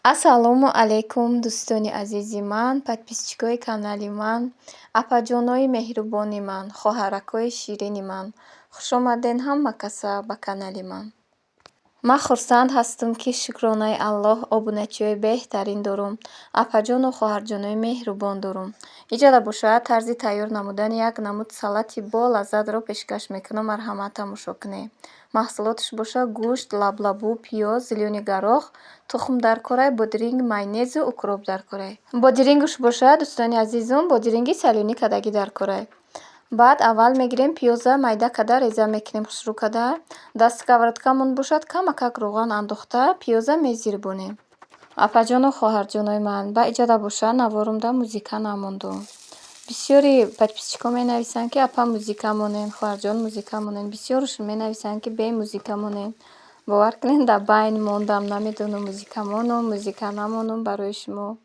Ассалому алайкум, дӯстони азизи ман, подписчикои канали ман, апаҷонои меҳрубони ман, хоҳаракҳои ширини ман. Хушомаден ҳама каса ба канали ман. Ман хурсанд ҳастам, ки шукронаи Аллоҳ обуначиҳои беҳтарин дорум, апаҷону хоҳарҷонои меҳрубон дорум. Иҷода бошад, тарзи тайёр намудани як намуд салати болаззатро пешкаш мекунам, марҳамат, тамошо кунед. Маҳсулоташ бошад: гӯшт, лаблабу, пиёз, зелёный горох, тухм дар корай, бодиринг, майонезу укроп дар корай. Бодирингаш бошад, дӯстони азизум, бодиринги солёный кардагӣ дар корай. Баъд аввал мегирем, пиёза майда карда реза мекунем, хушрӯ карда. Дар сковородкамон бошад, камакак равған андохта, пиёза мезирбонем. Апаҷону хоҳарҷонои ман, ба иҷода бошад, наворумда музыка намондум. Бисёри подписчикҳо менависанд, ки апа, музыка монем, хоҳарҷон, музыка монем. Бисёрашон менависанд, ки бе музыка монем. Бовар кунед, дар байн мондам, намедонам, музыка монум, музыка намонум барои шумо.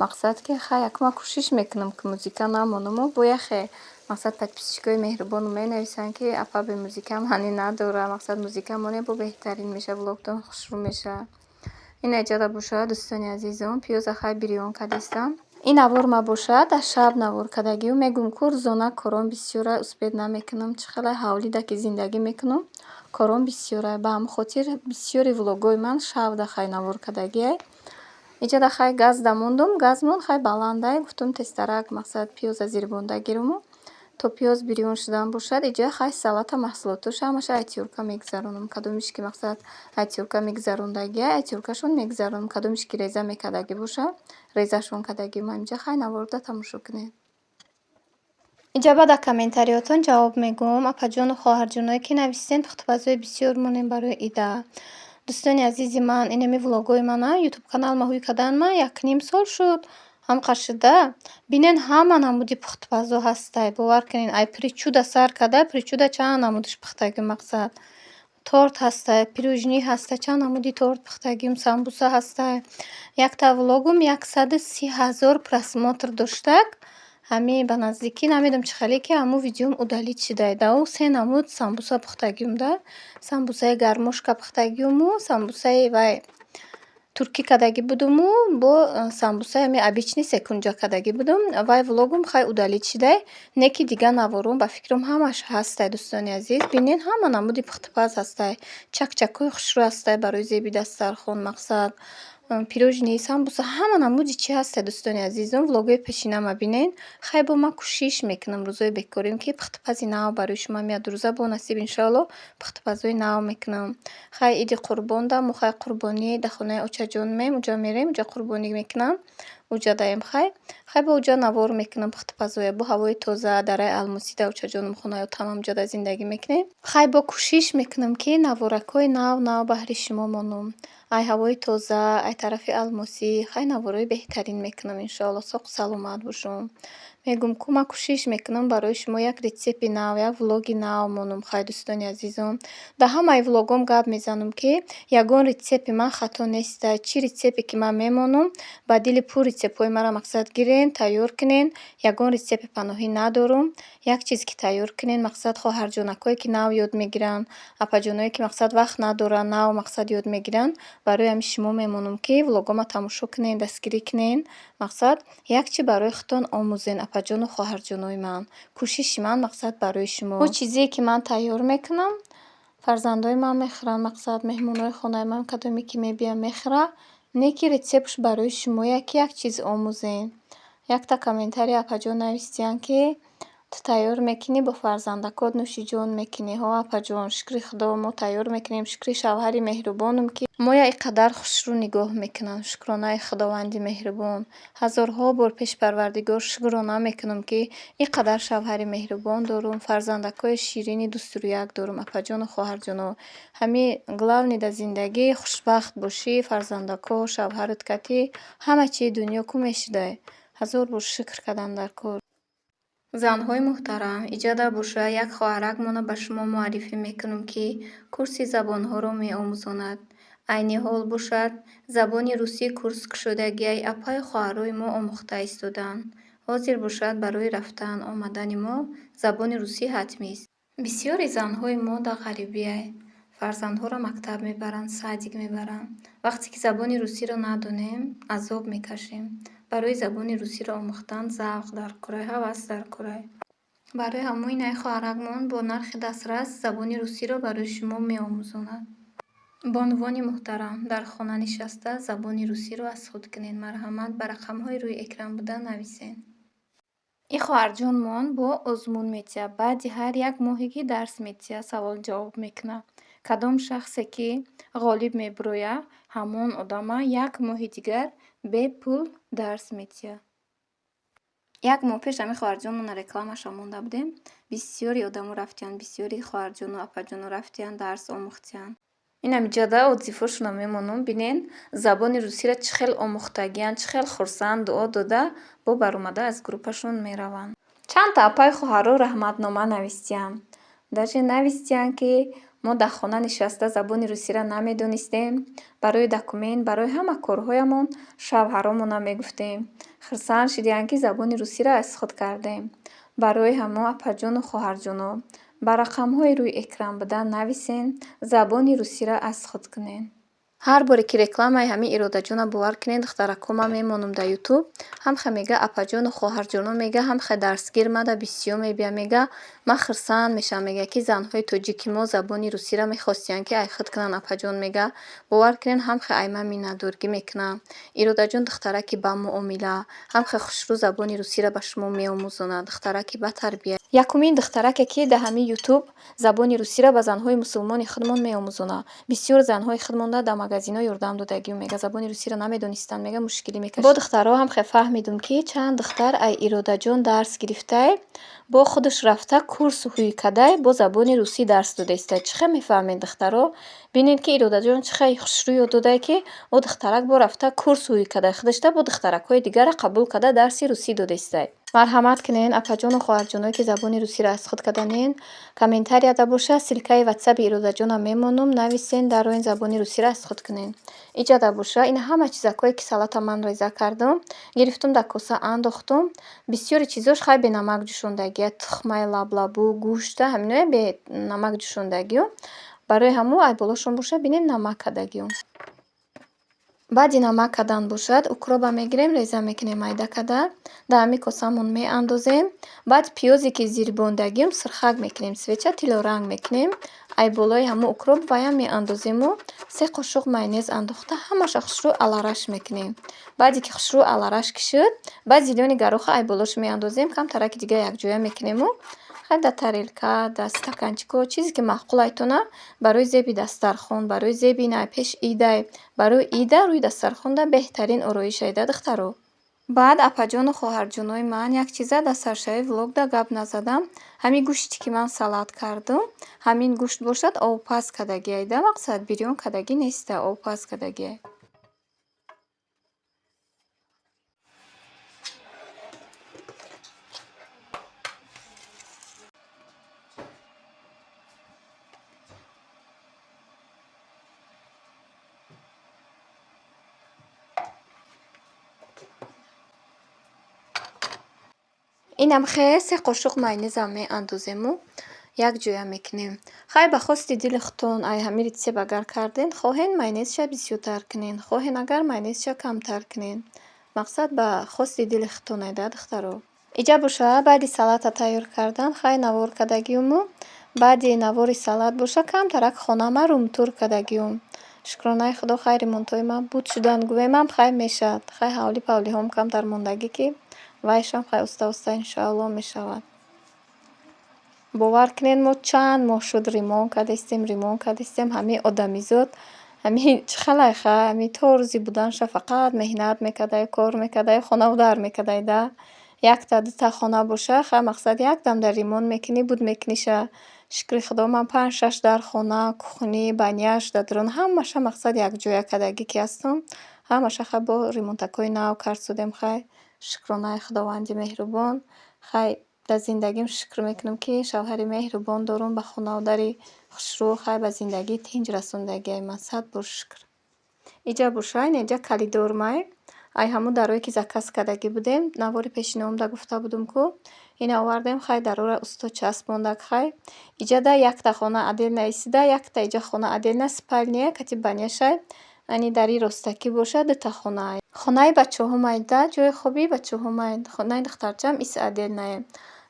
Мақсад ки хай, як ман кӯшиш мекунам, ки музыка намонуму бо яхе мақсад подписчикои меҳрубонам менависанд, ки апа, бе музыка маънӣ надорад, мақсад, музыка монем, бо беҳтарин мешавад, влогтон хушрӯ мешавад. Ина иҷода бошад, дӯстони азизум, пиёза хай бирён кардистам. Ин навор ма бошад, дар шаб навор кардагиу мегӯм, ку рӯзона кором бисёра, успеть намекунам. Чӣ хеле ҳавлида ки зиндагӣ мекунам, кором бисёра. Ба ҳамин хотир бисёри влогҳои ман шабда хай навор кардагиай. Иҷода хай газда мондум, газмон хай баландай, гуфтум, тезтарак мақсад пиёза зирбонда гируму то пиёз бирён шудан бошад, иҷоя хай салата маҳсулотоша ҳамаша ай тёрка мегузаронам. Кадомиш ки мақсад ай тёрка мегузарондагиай, ай тёркашон мегузаронам. Кадомиш ки реза мекардагӣ боша, резашон кардагиам. Инҷа хай наворда тамошо кунед. Инҷа баъд дар комментариётон ҷавоб мегӯм. Апаҷону хоҳарҷоное, ки нависен, пухтупазҳои бисёр монем барои ида. Дӯстони азизи ман, инами влогҳои мана, ютуб каналма ҳуй кардан ма 1,5 сол шуд. Ҳамқа шуда. Бинен, ҳама намуди пухтупазҳо ҳастай. Бовар кунед, ай причуда сар карда, причуда чанд намудиш пухтагим, мақсад. Торт ҳастай, пирожни ҳастай, чанд намуди торт пухтагим, самбуса ҳастай. Якта влогум 130 000 просмотр доштак. Ҳамин ба наздикӣ намедонам чӣ хеле ки ҳамун видеом удалить шудай. Дар ӯ се намуд самбуса пухтагиум да. Самбусаи гармошка пухтагиуму самбусаи вай туркӣ кардагӣ будуму бо самбусаи ҳамин обычный секунҷа кардагӣ будум. Вай влогум хай удалить шудай. Не ки дигар наворум, ба фикрам, ҳамаш ҳастай, дӯстони азиз. Бинед, ҳама намуди пухтупаз ҳастай. Чакчакҳои хушрӯ ҳастай барои зеби дастархон, мақсад. Пирожни, самбуса, ҳама намуди чӣ ҳастай, дӯстони азизум. Влогҳои пешинама бинед. Хай, бо ман кӯшиш мекунам рӯзои бекорим, ки пухтупази нав барои шумо меяд. Рӯза бо насиб, иншоалло, пухтупазҳои нав мекунам. Хай, иди қурбонда мо хай қурбонӣ дар хонаи очаҷон меем, уҷа мерем, уҷа қурбонӣ мекунам. Уҷа даем хай. Хай, бо уҷа навор мекунам пухтупазҳоя бо ҳавои тоза, дараи Алмосӣ дар очаҷонам хонаи отамам, уҷада зиндагӣ мекунем. Хай, бо кӯшиш мекунам, ки наворакҳои нав нав баҳри шумо монум. Ай ҳавои тоза, ай тарафи Алмосӣ хай наворҳои беҳтарин мекунам, иншоалло, соқу саломат бошум. Мегӯм ку, ман кӯшиш мекунам барои шумо як рецепти нав, як влоги нав монум. Хай, дӯстони азизум, дар ҳамаи влогҳом гап мезанам, ки ягон рецепти ман хато нестай. Чӣ рецепте ки ман мемонам, ба дили пур рецептҳои маро мақсад гирен, тайёр кунен. Ягон рецепти паноҳӣ надорум. Як чиз ки тайёр кунен, мақсад, хоҳарҷонакҳое ки нав ёд мегиранд, апаҷоное ки мақсад вақт надоранд, нав мақсад ёд мегиранд, барои ҳамин шумо мемонам, ки влогҳома тамошо кунен, дастгирӣ кунен. Мақсад, як чи барои худтон омӯзен, апаҷону хоҳарҷонои ман. Кӯшиши ман, мақсад, барои шумо. Ҳо, чизе ки ман тайёр мекунам, фарзандои ман мехӯранд, мақсад, меҳмонҳои хонаи ман кадоме ки мебиёянд, мехӯранд. Не ки рецептш барои шумоя, ки як чиз омӯзен. Якта комментарий апаҷон навистиянд, ки ту тайёр мекунӣ, бо фарзандакот нӯши ҷон мекунӣ. Ҳо, апаҷон, шукри Худо, мо тайёр мекунем. Шукри шавҳари меҳрубонам, ки моя ин қадар хушрӯ нигоҳ мекунанд. Шукронаи Худованди меҳрубон. Ҳазорҳо бор пеши Парвардигор шукрона мекунам, ки ин қадар шавҳари меҳрубон дорум, фарзандакҳои ширини дӯстрӯяк дорум, апаҷону хоҳарҷоно. Ҳамин главный дар зиндагӣ хушбахт бошӣ, фарзандакҳо, шавҳарат катӣ, ҳама чизи дунё ку мешудай. Ҳазор бор шукр кардан дар кор. Занҳои муҳтарам, иҷода боша, як хоҳаракмонро ба шумо муаррифӣ мекунам, ки курси забонҳоро меомӯзонад. Айни ҳол бошад, забони русӣ курс кушодагиай, апаю хоҳарҳои мо омӯхта истодаанд. Ҳозир бошад, барои рафтан омадани мо забони русӣ ҳатмист. Бисёри занҳои мо дар ғарибиай. Фарзандҳоро мактаб мебаранд, садик мебаранд. Вақте ки забони русиро надонем, азоб мекашем. Барои забони русиро омӯхтан завқ дар курай, ҳавас дар курай. Барои ҳамои инаи хоҳаракмон бо нархи дастрас забони русиро барои шумо меомӯзонад. Бонувони муҳтарам, дар хона нишаста забони русиро аз худ кунед. Марҳамат, ба рақамҳои рӯи экран буда нависед. Ин хоҳарҷонмон бо озмун метиҳад. Баъди ҳар як моҳе ки дарс метиҳад, савол-ҷавоб мекунад. Кадом шахсе ки ғолиб мебирояд, ҳамон одама як моҳи дигар бепул дарс метиҳад. Як моҳ пеш ҳамин хоҳарҷонмона рекламаша монда будем. Бисёри одамо рафтиянд, бисёри хоҳарҷону апаҷоно рафтиянд, дарс омӯхтиянд. Инам иҷода отзывҳошонро мемонам. Бинен, забони русиро чӣ хел омӯхтагиянд, чӣ хел хурсанд, дуо дода, бо баромада аз группашон мераванд. Чандта апаи хоҳаро раҳматнома навистиянд. Даже навистиянд, ки мо дар хона нишаста забони русиро намедонистем, барои документ, барои ҳама корҳоямон шавҳаромона мегуфтем. Хурсанд шидиянд, ки забони русиро аз худ кардем. Барои ҳамо апаҷону хоҳарҷоно, ба рақамҳои рӯи экран буда нависен, забони русиро аз худ кунед. Ҳар боре ки рекламаи ҳамин Иродаҷонро, бовар кунед, духтаракҳо, ман мемонам дар Ютуб, ҳамха мега апаҷону хоҳарҷоно, мега ҳамха дарсгир мада бисёр мебия, мега ман хурсанд мешавам, мега ки занҳои тоҷики мо забони русиро мехостиянд, ки ай худ кунанд, апаҷон, мега бовар кунед, ҳамха ай ман миннатдоргӣ мекунам. Иродаҷон духтараки бамуомила, ҳамха хушрӯ забони русиро ба шумо меомӯзонад, духтараки батарбия. Якумин духтараке, ки дар ҳамин Ютуб забони русиро ба занҳои мусулмони худмон меомӯзонад. Бисёр занҳои худмонда дар магазинҳо ёрдам додагиу, мега забони русиро намедонистанд, мега мушкилӣ мекашид. Бо духтарҳо ҳамхе фаҳмидум, ки чанд духтар ай Иродаҷон дарс гирифтай, бо худаш рафта курс ҳуй кадай, бо забони русӣ дарс додаистай. Чӣ хел мефаҳмед, духтаро? Бинед, ки Иродаҷон чӣ хел хушрӯ ёд додай, ки ӯ духтарак бо рафта курс ҳуй кадай, худашда бо духтаракҳои дигарро қабул карда дарси русӣ додаистай. Марҳамат кунед, апаҷону хоҳарҷоное, ки забони русиро аз худ карданед, комментарияда боша ссылкаи ватсаби Иродаҷонам мемонам, нависен, дароен, забони русиро аз худ кунед. Иҷада боша ин ҳама чизакое, ки салата ман реза кардам, гирифтум, дар коса андохтум. Бисёри чизош хай бенамак ҷӯшондагия, тухмай, лаблабу, гӯшта, ҳаминое бенамак ҷӯшондагиё. Барои ҳамо ай болошон боша, бинед, намак кардагиём. Баъди намак кардан бошад, укропа мегирем, реза мекунем майда карда, дар ҳамин косамон меандозем. Баъд пиёзе, ки зирбондагиём, сирхак мекунем, свеча тиллоранг мекунем. Ай болои ҳамун укроп ваям меандозему се қошуқ майонез андохта, ҳамаша хушрӯ алараш мекунем. Баъде ки хушрӯ алараш ки шуд, баъд зелёный гороха ай болош меандозем, камтараки дига якҷоя мекунему хай дар тарелка, дар стаканчикҳо, чизе ки маъқул айтона, барои зеби дастархон, барои зеби ина пеш идай, барои ида рӯи дастархонда беҳтарин ороиш айда, духтаро. Баъд, апаҷону хоҳарҷонои ман, як чиза дар саршавии влогда гап назадам. Ҳамин гӯште, ки ман салат кардум, ҳамин гӯшт бошад обпаз кардагиайда, мақсад бирён кардагӣ неста, обпаз кардагиай. Инам хе се қошуқ майонезам меандозему якҷоя мекунем. Хай, ба хости дили худтон ай ҳамин рецепт агар карден, хоҳен майонезша бисёртар кунен, хоҳен агар майонезша камтар кунен. Мақсад ба хости дили худтон айда, духтаро. Иҷа боша, баъди салата тайёр кардан, хай навор кардагиюму баъди навори салат боша, камтарак хонама румтур кардагиюм. Шукронаи Худо, хай ремонтҳои ман буд шудан гӯемам, хай мешавад. Хай ҳавли павлиҳом камтар мондагӣ, ки вайшам хай оста-оста иншоалло мешавад. Бовар кунед, мо чанд моҳ шуд ремонт кардастем, ремонт кардастем, ҳамин одамизод ҳамин чӣ хелай хай, ҳамин то рӯзи буданша фақат меҳнат мекардаю, кор мекардаю, хонаву дар мекардай да. Якта дута хона боша, хай мақсад якдам дар ремонт мекунӣ, буд мекуниша. Шукри Худо, ман панҷ шаш дар хона, кухни, баняш, дар дарун ҳамаша мақсад якҷоя кардагӣ ки ҳастам, ҳамаша хай бо ремонтакҳои нав кард судем, хай шукронаи Худованди меҳрубон. Хай дар зиндагим шукр мекунам, ки шавҳари меҳрубон дорум, ба хонаву дари хушрӯ, хай ба зиндагии тинҷ расондагиай ман, сад бор шукр. Иҷа боша, ина иҷа коридормай. Ай ҳамун дарое, ки заказ кардагӣ будем, навори пешинаомда гуфта будум, ку ина овардем. Хай, дарора усто часпондак. Хай, иҷада якта хона отдельно истида, якта иҷа хона отдельно, спальня кати баняшай. Ани дари ростакӣ боша, дута хонаай. Хонаи бачаҳомайда, ҷои хоби бачаҳомай. Хонаи духтарчаам ис отдельное.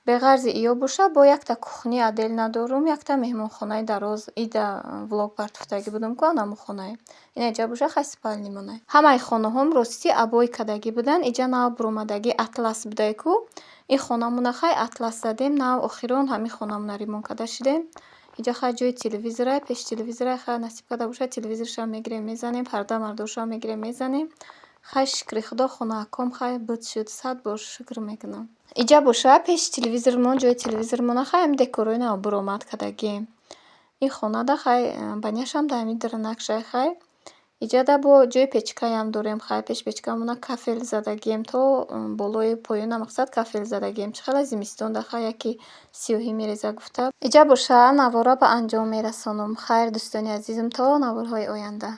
Беғарзи иё боша, бо якта кухня отдельно дорум, якта меҳмонхонаи дароз, ида влог партофтагӣ будум, ку анаму хонае. Ина иҷа боша, хай, спальни монай. Ҳамаи хонаҳом ростӣ обой кардагӣ буданд. Иҷа нав буромадагӣ атлас будай, ку ин хонамона хай атлас задем, нав охирон ҳамин хонамона ремонт карда шудем. Иҷа хай ҷои телевизорай, пеши телевизорай. Хай, насиб карда бошад, телевизоршам мегирем, мезанем, парда мардошам мегирем, мезанем. Хай, шукри Худо, хонааком хай буд шуд, сад бор шукр мекунам. Иҷа боша, пеши телевизормон, ҷои телевизормона хай ҳамин декорҳои нав буромад кардагием. Ин хонада хай баняшам дар ҳамин дранакшай. Хай, иҷада бо ҷои печкаям дорем. Хай, пеши печкамона кафел задагием, то болои поёна, мақсад, кафел задагием. Чӣ хела зимистонда хай яке сиёҳӣ мереза гуфта. Иҷа боша, навора ба анҷом мерасонам. Хайр, дӯстони азизам, то наворҳои оянда.